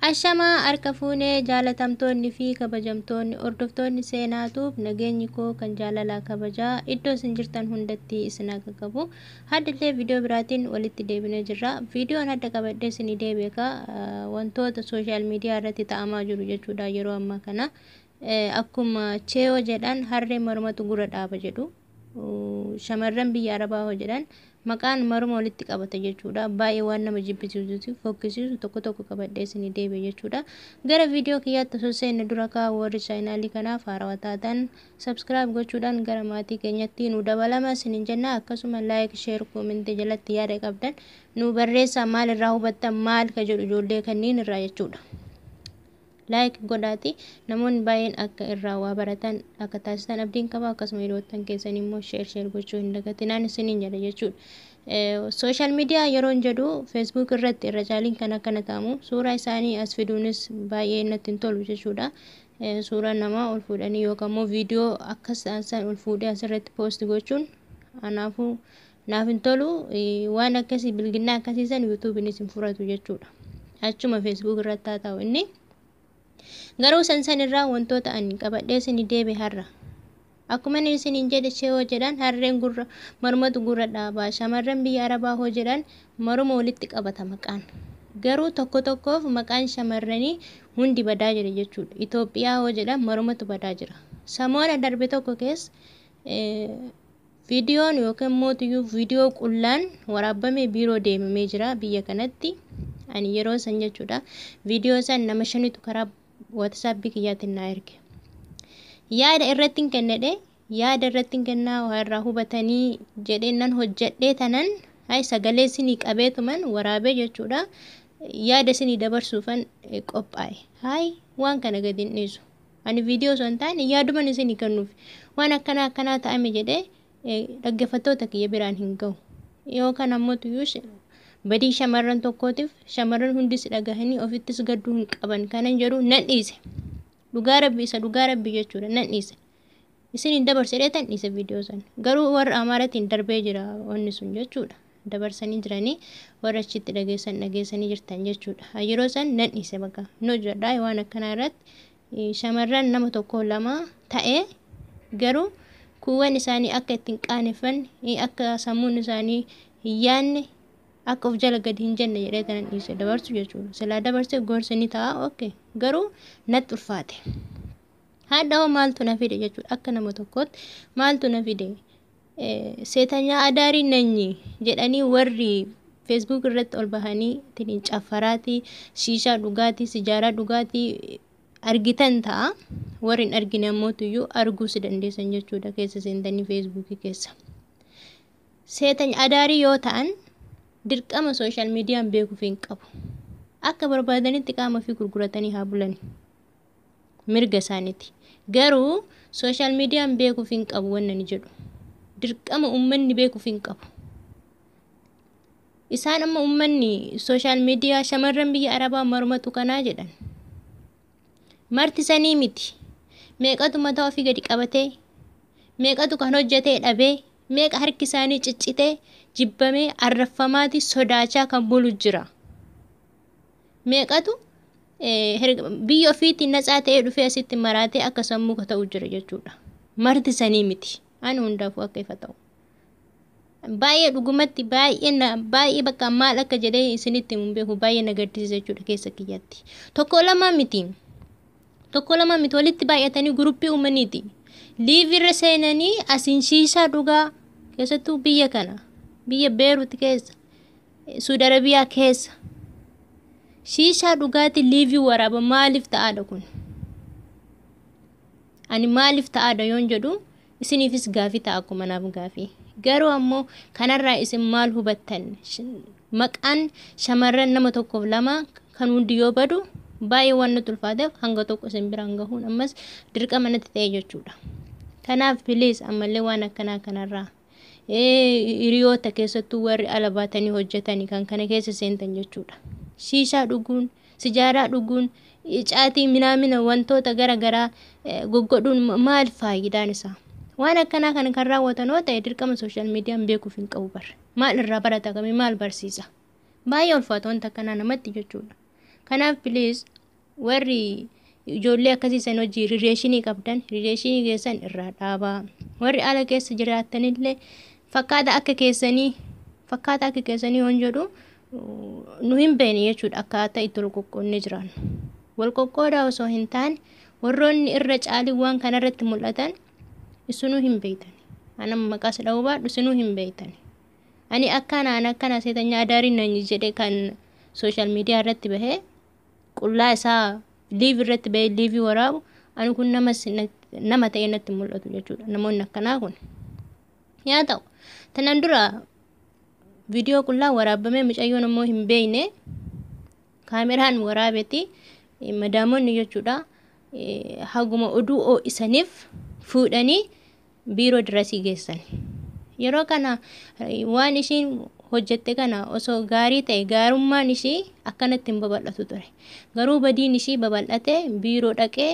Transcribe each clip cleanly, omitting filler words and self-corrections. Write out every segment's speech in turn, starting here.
Ashamaa harka fuunee jaalatamtoonni fi kabajamtoonni hordoftoonni seenaatuuf nageenyi koo kan jaalalaa kabajaa iddoo isin jirtan hundatti isin haa qaqqabu. Haddillee viidiyoo biraatiin walitti deebinee jirra. Viidiyoon hadda qabadhee isinii deebi'e egaa wantoota social media irratti ta'amaa jiru jechuudha yeroo ammaa kana. Akkuma cheeyoo jedhan harree mormatu gurra dhaaba jedhu. Shamarran biyya Arabaa hoo jedhan maqaan maruma walitti qabata jechuudha. Baay'ee waan nama jibbisiisu fokkisiisu tokko tokko qabadhee isinii deebi'e jechuudha. Gara viidiyoo kiyyaatti osoo seenne dura kaa warri chaayinaalii kanaaf haarawaa taatan subscribe gochuudhaan gara maatii keenyatti nu dabalama isiniin jenna. Akkasuma like, share, comment jalatti yaada qabdan nu barreessaa, maal irraa hubattan, maal ka jedhu ijoollee kanneen irraa jechuudha. Like godhaati namoonni baay'een akka irraa waa baratan akka taasisan abdiin qaba. Akkasuma hiriyoottan keessan immoo share share gochuu hin dagatinaan isiniin jedha jechuudha. Social media yeroon jedhu Facebook irratti irra caaliin kan akkana ta'amu, suuraa isaanii as fiduunis baay'ee natti hin tolu jechuudha. Suuraa namaa ol fuudhanii yookaan immoo viidiyoo akkas ta'an ol fuudhee asirratti post gochuun anaafuu naaf hin tolu. Waan akkasii bilginnaa akkasiisan YouTubeinis hin furatu jechuudha. Achuma Facebook irratti haa ta'u inni. Garuu san san irraa wantoota ani qabadhee isinii deebi'e har'a. Akkuma inni isiniin jedhe, sheewoo jedhan harreen gurra mormatu gurra dhaabaa, shamarran biyya Arabaa hoo jedhan maruma walitti qabata maqaan. Garuu tokko tokkoof maqaan shamarranii hundi badaa jira jechuudha. Itoophiyaa hoo jedhan marumatu badaa jira. Samoona darbe tokko keessa viidiyoon yookiin mootiyyuu viidiyoo qullaan waraabamee biiroo deemamee jira biyya kanatti. Ani yeroo san jechuudha viidiyoo san nama shanitu karaa WhatsAppii kiyyaatiin naa erge. Yaada irratti hin kennedhe, yaada irratti hin kennaa, waa irraa hubatanii jedhee nan hojjedhee tanan hay sagalee isinii qabeetuman waraabee jechuudha. Yaada isinii dabarsuufan qophaa'e. Hay waan kana gadi hin dhiisu. Ani viidiyoo osoo hin taane yaaduman isinii kennuuf waan akkanaa akkanaa ta'ame jedhee dhaggeeffattoota kiyya biraan hin gahu. Yookaan ammoo tuyyuu badii shamarran tokkootiif shamarran hundis dhagahanii ofittis gadduu hin qaban kanan jedhu nan dhiise. Dhugaa Rabbi, isa dhugaa Rabbi jechuudha, nan dhiise. Isin hin dabarse dheetan dhiise viidiyoo sana. Garuu warra Amaaratiin darbee jira wanni sun jechuudha. Dabarsanii jiranii warra achitti dhageessan dhageessanii jirtan jechuudha. Yeroo san nan dhiise bakka. Nu hojjedhaa waan akkanaa irratti shamarran nama tokko lama ta'ee garuu kuuwwan isaanii akka ittiin qaaneffanne, akka sammuun isaanii hin yaanne, akka of jala gadi hin jenne jedhee tanan dhiise dabarsu jechuudha. Silaa dabarse gorsi ni ta'a, okay. Garuu natti ulfaate. Haadha hoo maaltu na fide jechuudha, akka nama tokkootti maaltu na fide? ሴተኛ አዳሪ ነኝ jedhanii warri Facebook irratti ol bahanii ittiin caffaraatii, shiishaa dhugaatii, sijaaraa dhugaatii argitan ta'a. Warri hin argine ammootuyyuu arguus dandeessan jechuudha keessa seentanii Facebookii keessa. ሴተኛ አዳሪ yoo ta'an dirqama social mediaan beekuuf hin qabu. Akka barbaadanitti qaama ofii gurguratanii haa bulan. Mirga isaaniiti. Garuu social mediaan beekuuf hin qabu wanna ni jedhu. Dirqama uummanni beekuuf hin qabu. Isaan amma uummanni social media shamarran biyya Arabaa mormatu kanaa jedhan. Marti sanii miti. Meeqatu mataa ofii gadi qabatee, meeqatu kan hojjetee dhabee, meeqa harki isaanii ciccitee jibbamee arraffamaati sodaachaa kan bulu jira. Meeqatu biyya ofiitti natsaa ta'ee dhufee asitti maraatee akka sammuu ka ta'u jira jechuudha. Marti sanii miti. Ani hundaafuu akka ifa ta'u. Baay'ee dhugumatti baay'ee na baay'ee bakka maal akka jedhee isinitti hin beeku, baay'ee na gaddisiisa jechuudha keessa kiyyatti. Tokko lama miti. Tokko lama miti, walitti baay'atanii groupii uumaniiti. Live irra seenanii asiin shiishaa dhugaa, keessattuu biyya kana, biyya Beerut keessa, Suudi Arabiyaa keessa shiishaa dhugaatii live waraaba. Maaliif ta'aadha kun? Ani maaliif ta'aadha yoon jedhu isiniifis gaafii ta'a akkuma naaf gaafii. Garuu ammoo kanarraa isin maal hubattan? Maqaan shamarran nama tokkoof lama kan hundi yoo badu baay'ee waan natti ulfaateef hanga tokko isin biraan gahuun ammas dirqama natti ta'e jechuudha. Kanaaf please ammallee waan akkanaa kanarraa hiriyoota, keessattuu warri ala baatanii hojjetanii kan kana keessa seentan jechuudha. Shiishaa dhuguun, sijaaraa dhuguun, caatii minaamina wantoota gara garaa goggodhuun maal faayidaan isaa? Waan akkanaa kana kan raawwatan yoo ta'e dirqama social mediaan beekuuf hin qabu barre. Maal irraa barata, kamii maal barsiisa? Baay'ee ulfaata wanta akkanaa namatti jechuudha. Kanaaf please Warri ijoollee akkasii san hojii rireeshinii qabdan rireeshinii keessan irraa dhaabaa. Warri ala keessa jiraatanillee fakkaata akka keessanii fakkaata akka keessanii hon jedhu nu hin beekne jechuudha akkaataa itti wal qoqqoodnee jiraannu. Wal qoqqoodaa osoo hin taane warroonni irra caalii waan kanarratti mul'atan isinuu hin beektan. Ani maqaas dha'uu baadhu isinuu hin beektan. Ani akkana ani akkana seetanya adaariin nan jedhe kan sooshaal miidiyaa irratti bahee qullaa isaa liiv irratti bahee liivii waraabu ani kun nama ta'ee natti mul'atu jechuudha namoonni akkanaa kun. Yaa ta'u tanaan dura viidiyoo qullaa waraabamee mucayyoon immoo hin beekne kaameraan waraabeeti madaamonni jechuudha haguma oduu ho'isaniif fuudhanii biiroo dirasii geessan. Yeroo kana waan ishiin hojjette kana osoo gaarii ta'e gaarummaan ishii akkanatti hin babal'atu ture. Garuu badiin ishii babal'ate biiroo dhaqee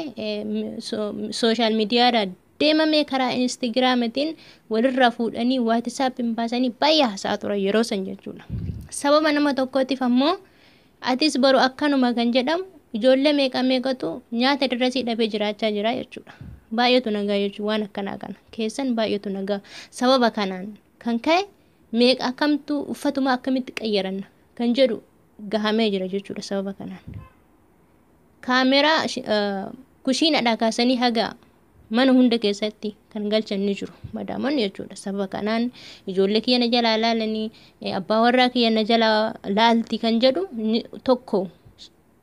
sooshaal miidiyaadhaan deemamee karaa instagiraamitiin walirraa fuudhanii waatisaappiin baasanii baay'ee haasa'aa turan yeroo san jechuudha. Sababa nama tokkootiif ammoo atis boru akkanuma kan jedhamu ijoollee meeqa meeqatu nyaata dirasii dhabee jiraachaa jira jechuudha. Baay'eetu nagaa jechuudha waan akkanaa kana keessan baay'eetu nagaa sababa kanaan kan ka'e meeqa akkamtu uffatuma akkamitti qayyaranna kan jedhu gahamee jira jechuudha sababa kanaan. Kaameraa kushiinadhaa kaasanii haga mana hunda keessatti kan galchan ni jiru madaamonni jechuudha. Sababa kanaan ijoollee kiyya na jalaa laalanii abbaa warraa kiyya na jalaa laalti kan jedhu tokko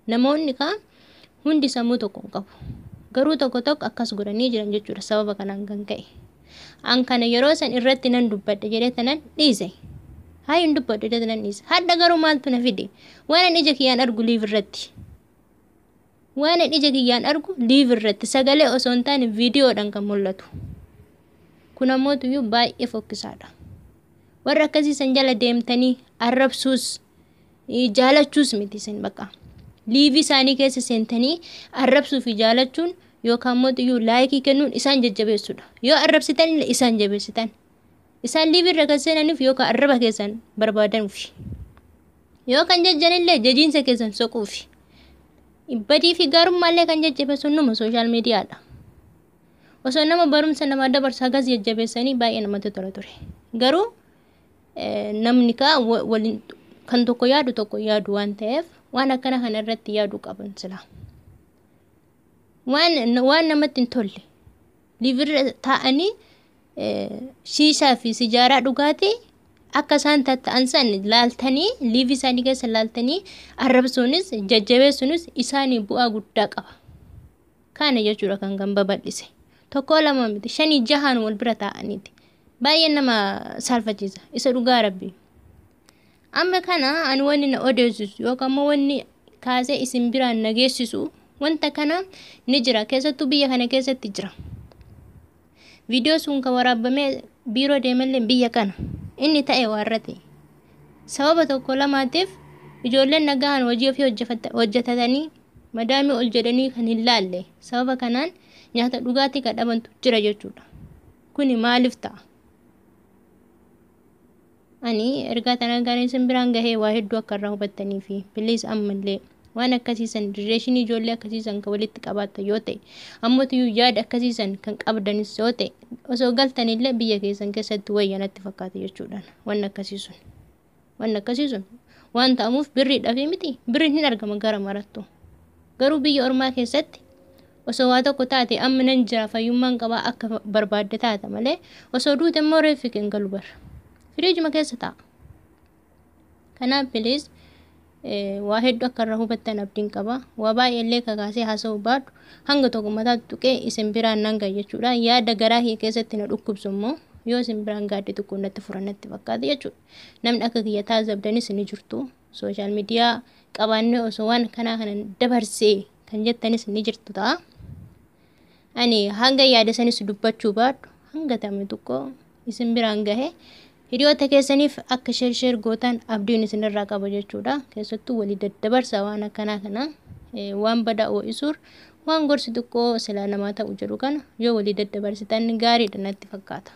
namoonni kaan hundi sammuu tokko hin qabu. Garuu tokko tokko akkas godhanii jiran jechuudha sababa kanaan kan ka'e. An kana yeroo san irratti nan dubbadhe jedhee tanan dhiise. Haa hin dubbadhu jedhee tanan dhiise. Hadha garuu maaltu na fide? Waan an ija kiyyaan argu liiv irratti. Waan an ija kiyyaan argu liiv irratti sagalee osoo hin taane viidiyoodhaan kan mul'atu. Kun ammoo iyyuu baay'ee fokkisaadha. Warra akkasii san jala deemtanii arrabsuus jaalachuus miti isin baqa. Liivii isaanii keessa seentanii arrabsuu fi jaalachuun yookaan immoo iyyuu laayikii kennuun isaan jajjabeessudha. Yoo arrabsitan illee isaan jabeessitan. Isaan liivii irra kan seenaniif yookaan arraba keessan barbaadanuufi. Yoo kan jajjan illee jajiinsa keessan soquufi. Badii fi gaarummaa kan jajjabeessu numa sooshaal miidiyaadha. Osoo nama barumsa namaa dabarsu hagas jajjabeessanii baay'ee namatti tola ture. Garuu namni kaa waliin kan tokko yaadu tokko yaadu waan ta'eef waan akkana kana irratti yaaduu qaban sila. Waan namatti hin tolle liivirra taa'anii shiishaa fi sijaaraa dhugaatii akka isaan tatta'an san laaltanii liivii isaanii keessa laaltanii arrabsuunis jajjabeessuunis isaanii bu'aa guddaa qaba. Kana jechuudha kan kan babal'ise. Tokko lama miti shanii jahaan wal bira taa'aniiti. Baay'ee nama saalfachiisa isa dhugaa rabbi. Amma kana ani wanni na odeessisu yookaan immoo wanni kaasee isin biraan na geessisu wanta kana ni jira keessattuu biyya kana keessatti jira. Viidiyoo sun kan waraabamee biiroo deemallee biyya kana inni ta'e waarra ta'e. Sababa tokko lamaatiif ijoolleen nagaan hojii ofii hojjetatanii madaamii ol jedhanii kan hin laalle sababa kanaan nyaata dhugaatii kan dhabantu jira jechuudha. Kuni maaliif ta'a? Ani ergaa tanaan kan isin biraan gahee waa hedduu akka irraa hubattanii fi biliis ammallee waan akkasiisan rileeshinii ijoollee akkasiisan kan walitti qabaattan yoo ta'e ammotiyyuu yaada akkasiisan kan qabdanis yoo ta'e osoo galtanillee biyya keessan keessatti wayya natti fakkaata jechuudhaan waan akkasii sun waan akkasii sun waan ta'amuuf birrii dhabee miti birriin hin argama gara marattu garuu biyya ormaa keessatti osoo waa tokko taate amma nan jira fayyummaan qabaa akka barbaadde taata malee osoo duute immoo reeffi hin galu bara firiijuma keessa ta'a. Kanaaf biliis waa hedduu akka irraa hubattan abdiin qaba. Waa baay'ee illee kakaasee haasa'uu baadhu hanga tokko mataa tuqee isin biraan nan ga'a jechuudha. Yaada garaa kee keessatti na dhukkubsu immoo yoo isin biraan gaadde tokko natti furan natti fakkaata jechuudha. Namni akka kiyya taasisabdanis ni jirtu. Sooshaal miidiyaa qabaannee osoo waan kanaa kana dabarsee kan jettanis ni jirtu ta'a. Ani hanga yaada sanis dubbachuu baadhu hanga tame tokko isin biraan gahe hiriyoota keessaniif akka sheer sheer gootan abdiin isinirraa qaba jechuudha. Keessattuu walii daddabarsa waan akkanaa kana waan badaa ho'isuur waan gorsi xiqqoo silaa namaa ta'u jedhu kana yoo walii daddabarsitan gaariidha natti fakkaata.